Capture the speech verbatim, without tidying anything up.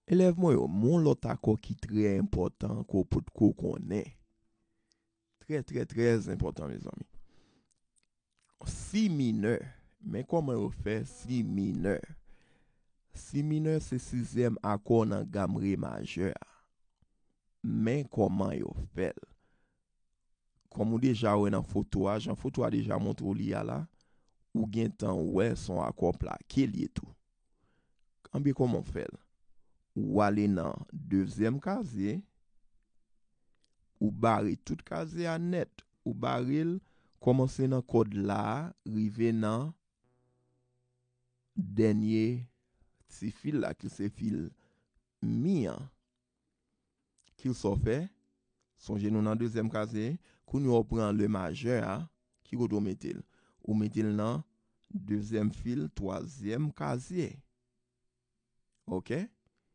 Elèv mwen yo, men yon lòt akò ki trè enpòtan ke w potko konnen. Trè, trè, trè enpòtan, mezanmi. Si minè. Men kòman yo fè si minè. Si minè se sizyèm akò nan gam re majè a. Men kòman yo fè l. Kòm ou deja wè nan foto a, jan foto a deja montre w li a la, ou gentan wè se yon akò plake l ye tou. Anben kòman w fè l? Ou ale nan dezyèm kazye, ou bare tout kazye a nèt, ou bare l, kòmanse nan kòd la a, rive nan dènye ti fil la, ki se fil mi an. Ki sa w fè? Sonje nou nan dezyèm kazye, kounye a w pran le majè a, ki kote w mete l? Ou mete l nan dezyèm fil, twazyèm kazye. Oke?